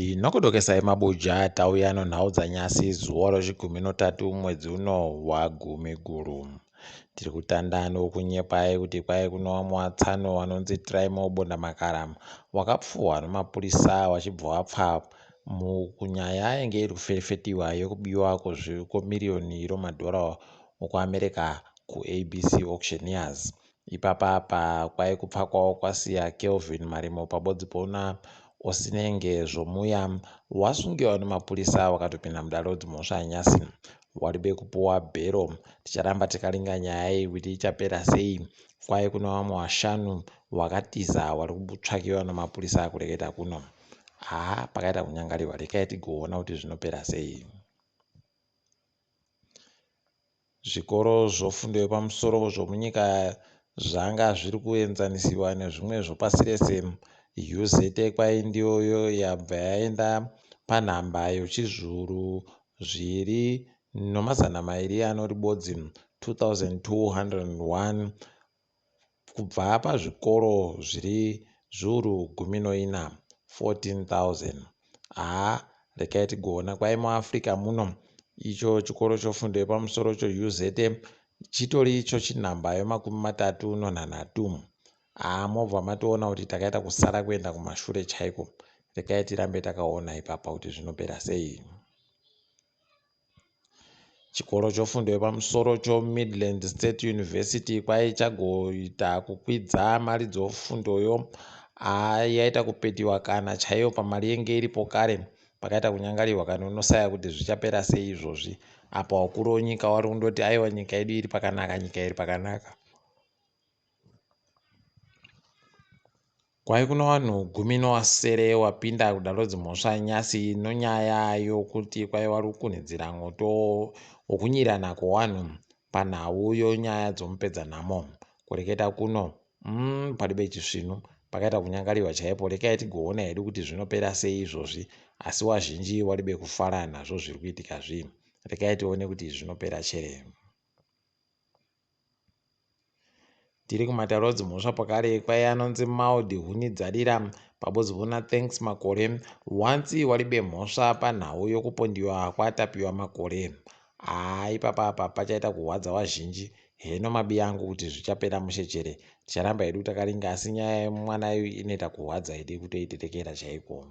Tinokudokesai mabuja tauya nonhau dzanyasi zuva rechigumi notatu mwedzi uno waGumiguru. Tiri kutanda nokunyepai kuti kwai kuno vamwe vatsano vanonzi Trymore Bondamakara wakapfuhwa nomapurisa wachibva wapfa mukunyaya yainge iri kuferefetiwa yekubiwa kwemiriyoni romadhora okuAmerica kuABC Auctioneers. Ipapa apa kwai kupfa kwavo kwasiya Kelvin Marimo pabodzi pona Osinenge Zvomuya wasungiwa nemapurisa wakatopinda mudare redzimhosva nyasi waribe kupuwa bhero. Ticharamba takaringa nyaya iyi kuti ichapera sei. Kwai kuna vamwe vashanu wakatiza wari kutsvakiwa nemapurisa kureketa kuno. Haa pakaita kunyangariwa rekai tigoona kuti zvinopera sei. Zvikoro zvofundo yepamusoro zvomunyika zvanga zviri kuenzanisiwa nezvimwe zvopasi rese. UZ kwai ndiyoyo yabva yaenda panhamba yochizvuru zviri nomazana mairi anoribodzi 2201 kubva pazvikoro zviri zviuru gumi noina 14000. Haa rekai tigoona kwai muAfrica muno icho chikoro chofundo yepamusoro choUZ chitori icho chinhamba yemakumi matatu nonhanhatu. Haa mobva matoona kuti takaita kusara kuenda kumashure chaiko. Rekai tirambe takaona ipapa kuti zvinopera sei. Chikoro chofundo yepamusoro choMidlands State University kwai chagoita kukwidza mari dzofundoyo haa yaita kupetiwa kana chaiyo pamari yenge iripo kare pakaita kunyangariwa kana unosaya kuti zvichapera sei izvozvi apa wakuru wenyika wari kundoti aiwa nyika yedu iri pakanaka nyika iri pakanaka. Kwai kuno vanhu gumi nowasere wapinda kudaro dzimhosva nyasi nonyaya yokuti kwai wari kukunhidzira mwoto wokunyirana kwowanhu panhau yonyaya dzomupedzanhamo. Kureketa kuno umm paribe chisvinu pakaita kunyangariwa chaipo rekai tigoona hedu kuti zvinopera sei izvozvi asi wazhinji waribe kufara nazvo zviri kuitika zvi rekai tione kuti zvinopera chere. Tiri kumatare edzimhosva pakare kwai anonzi Maud Hunidzarira pabodzi pona Thanks Makore wanzi waribe mhosva panhau yokupondiwa kwaTapiwa Makore. Haa ipapa apa pachaita kuhwadza wazhinji heno mabiyangu kuti zvichapera mushe chere ticharamba hedu takaringa asi nyaya yemwana uyu inoita kuhwadza idi kutoitetekera chaiko.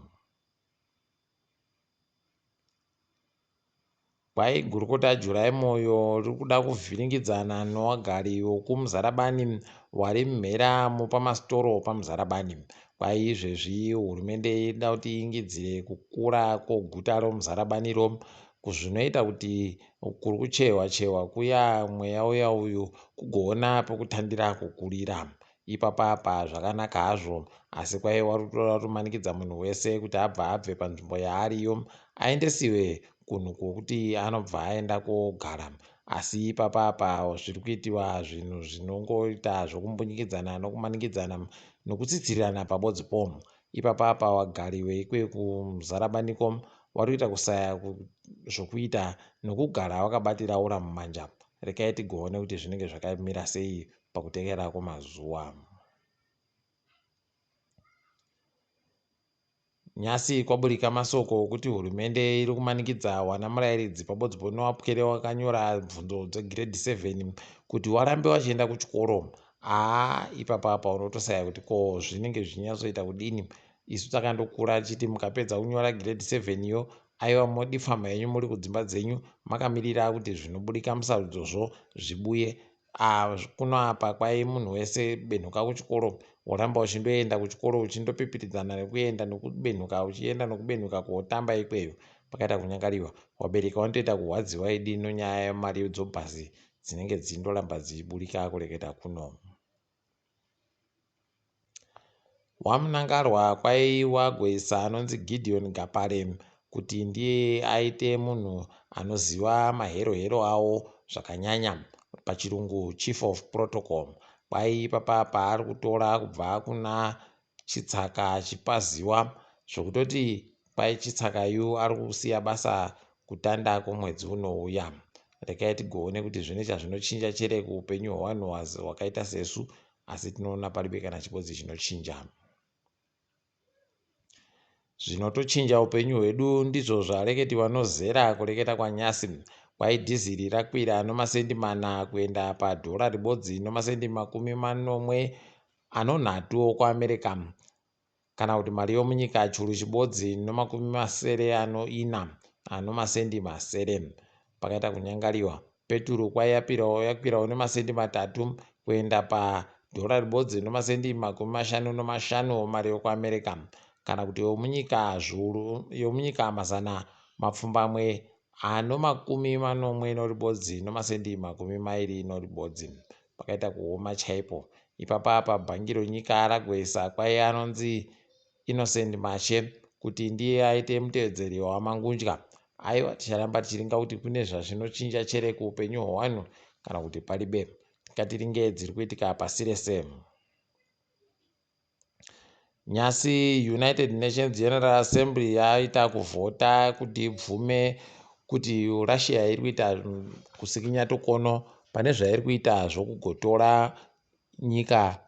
Kwai gurukota Jurai Moyo riri kuda kuvhiringidzana nowagari wokuMuzarabani wari mhera mupamasitoro paMuzarabani. Kwai izvezvi hurumende inoda kuti iingidzire kukura kwoguta roMuzarabaniro kuzvinoita kuti kuri kuchehwa chehwa kuya mweya uya uyu kugoona pokutandira kukurira. Ipapa apa zvakanaka hazvo asi kwaiva kutoda kutomanikidza munhu wese kuti abva abve panzvimbo yaariyo aendesiwe kunhu kwokuti anobva aenda kogara asi ipapa apa zviri kuitiwa zvinhu zvinongoita zvokumbunyikidzana nokumanikidzana nokutsitsirirana pabodzi po ipapa apa wagari weikwe kumuzarabaniko wari kuita kusaya zvokuita nokugara wakabatira ura mumanja rekai tigoone kuti zvinenge zvakamira sei pakutekera kwemazuva. Nyasi kwaburika masoko okuti hurumende iri kumanikidza wana murairidzi pabodzi newapwere wakanyora bvunzo dzegrade 7 kuti warambe wachienda kuchikoro. Haa ipapa apa unotosaya kuti ko zvinenge zvichinyatsoita kudini. Isu takandokura tichiti mukapedza kunyora grade 7 yo aiwa modifama henyu muri kudzimba dzenyu makamirira kuti zvinobudika musarudzozvo zvibuye. Ah, kuno apa kwai munhu wese benhuka kuchikoro woramba uchindoenda kuchikoro uchindopipitidzana nekuenda nekubenhuka uchienda nekubenhuka kotamba ikweyo pakaita kunyangariwa wabereki wanotoita kuhwadziwa idi nonyaya yemari dzobhazi dzinenge dzichindoramba dzichiburika kureketa kuno. WaMnangarwa kwaiwa Gwesa anonzi Gideon Gapare kuti ndiye aite munhu anoziva mahero hero awo zvakanyanya pachirungu Chief of Protocol. Kwai ipapa paari kutora kubva kuna Chitsaka Chipaziwa zvokutoti kwai Chitsaka yu ari kusiya basa kutanda kwomwedzi unouya. Rekai tigoone kuti zvine chazvinochinja chere kuupenyu hwevanhu wakaita sesu asi tinoona paribe kana chibodzi chinochinja. Zvinotochinja upenyu hwedu ndizvo zvareketiwa nozera kureketa kwanyasi. Kwai dhiziri rakwira nomasendi mana kuenda padhora ribodzi nomasendi makumi manomwe anonhatu okuAmerica kana kuti mari yomunyika churu chibodzi nomakumi masere anoina anomasendi masere. Pakaita kunyangariwa. Peturu kwai yapirawo yakwirawo nemasendi matatu kuenda padhora ribodzi nomasendi makumi mashanu nomashanu mari yokuAmerica kana kuti yomunyika zviuru yomunyika mazana mapfumbamwe anomakumi manomwe noribodzi nomasendi makumi mairi noribodzi. Pakaita kuoma chaipo. Ipapa apa bhangi ronyika ragwesa kwai anonzi Innocent Mashe kuti ndiye aite mutevedzeri waVaMangudya. Aiwa ticharamba tichiringa kuti kune zvazvinochinja chere kuupenyu hwevanhu kana kuti paribe. Ngatiringe dziri kuitika pasi rese. Nyasi United Nations General Assembly yaita kuvhota kuti ibvume kuti Russia iri kuita kusikinya tokono pane zvairi kuita zvokugotora nyika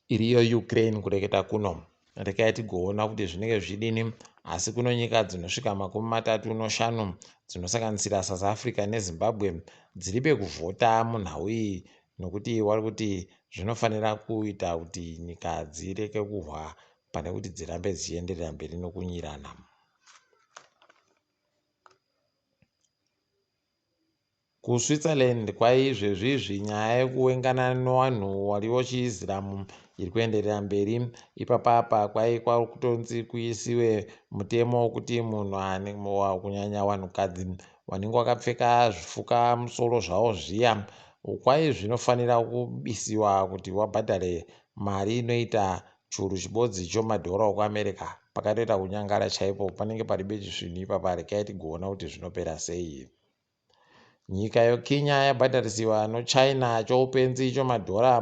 iriyo Ukraine kureketa kuno. Rekai tigoona kuti zvinenge zvichidini asi kuno nyika dzinosvika makumi matatu noshanu dzinosanganisira South Africa neZimbabwe dziribe kuvhota munhau iyi nokuti wari kuti zvinofanira kuita kuti nyika dzireke kuhwa pane kuti dzirambe dzichienderera mberi nokunyirana. KuSwitzerland kwaizvezvizvi nyaya yekuwengana newanhu wari wechiIziramu iri kuenderera mberi. Ipapa apa kwai kwakutonzi kuisiwe mutemo wekuti munhu ane kunyanya wanhukadzi wanenge wakapfeka zvifuka musoro zvavo zviya kwai zvinofanira kubisiwa kuti wabhadhare mari inoita churu chibodzi chomadhora okuAmerica. Pakatoita kunyangara chaipo panenge paribe chisvinhu ipapa rekai tigoona kuti zvinopera sei. Nyika yoKenya yabhadharisiwa noChina choupenzi chomadhora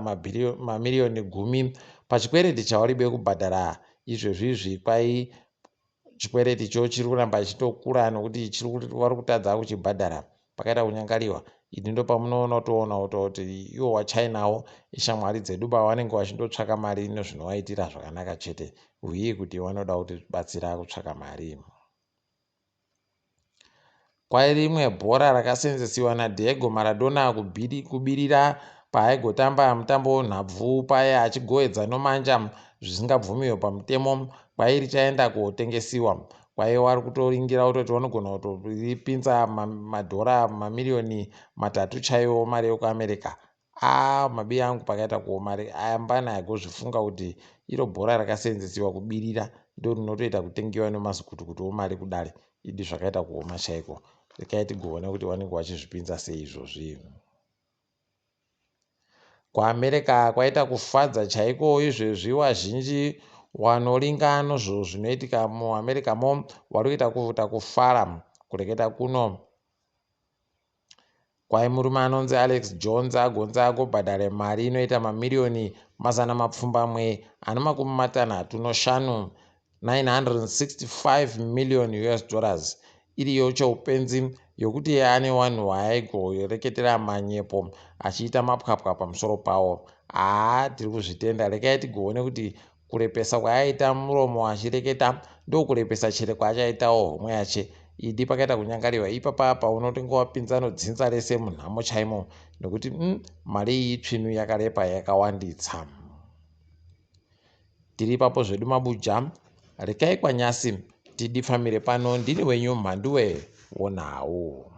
mamiriyoni gumi pachikwereti chawaribe kubhadhara izvezvizvi kwai chikwereticho chiri kuramba chichitokura nokuti vari kutadza kuchibhadhara. Pakaita kunyangariwa ini ndopamunoona kutoona kutoti iwo wachinawo ishamwari dzedu pavanenge vachindotsvaka mari nezvinovaitira zvakanaka chete uye kuti vanoda kutibatsira kutsvaka mari. Kwai rimwe bhora rakasenzesiwa naDiego Maradona kubirira paaigotamba mutambo wenhabvu paye achigohwedza nomanja zvisingabvumiwe pamutemo kwai richaenda kotengesiwa. Kwai vari kutoringira kutoti vanogona kutoripinza madhora mamiriyoni matatu chaiwo mari yekuAmerica. Aa mabiya angu pakaita kuoma aya mbana aigozvifunga kuti iro bhora rakaseenzesiwa kubirira ndorinotoita kutengewa nemazikutukutu omari kudare idi zvakaita kuoma chaiko rekai tigoona kuti vanenge vachizvipinza sei izvozvi. KuAmerica kwaita kufadza chaiko izvezvi wazhinji wanoringa nozvo zvinoitika muAmerica mo wari kuita kuita kufara kureketa kuno. Kwai murume anonzi Alex Jones agonzi agobhadhare mari inoita mamiriyoni mazana mapfumbamwe ane makumi matanhatu noshanu 965 million us dollars iriyo cheupenzi yokuti ane wanhu waaigoreketera manyepo achiita mapwapwa pamusoro pawo. Haa tiri kuzvitenda rekai tigoone kuti Kurepesa kwaaita muromo achireketa ndokurepesa chere kwaachaitawo homwe yache. Idi pakaita kunyangariwa ipapa apa unotenge wapinza nodzinza rese munhamo chaimo nekuti umm mari iyi tsvinu yakarepa yakawanditsa. Tiri ipapo zvedu mabuja rekai kwanyasi tidipfamire pano ndini wenyu Mhanduwe wonhau.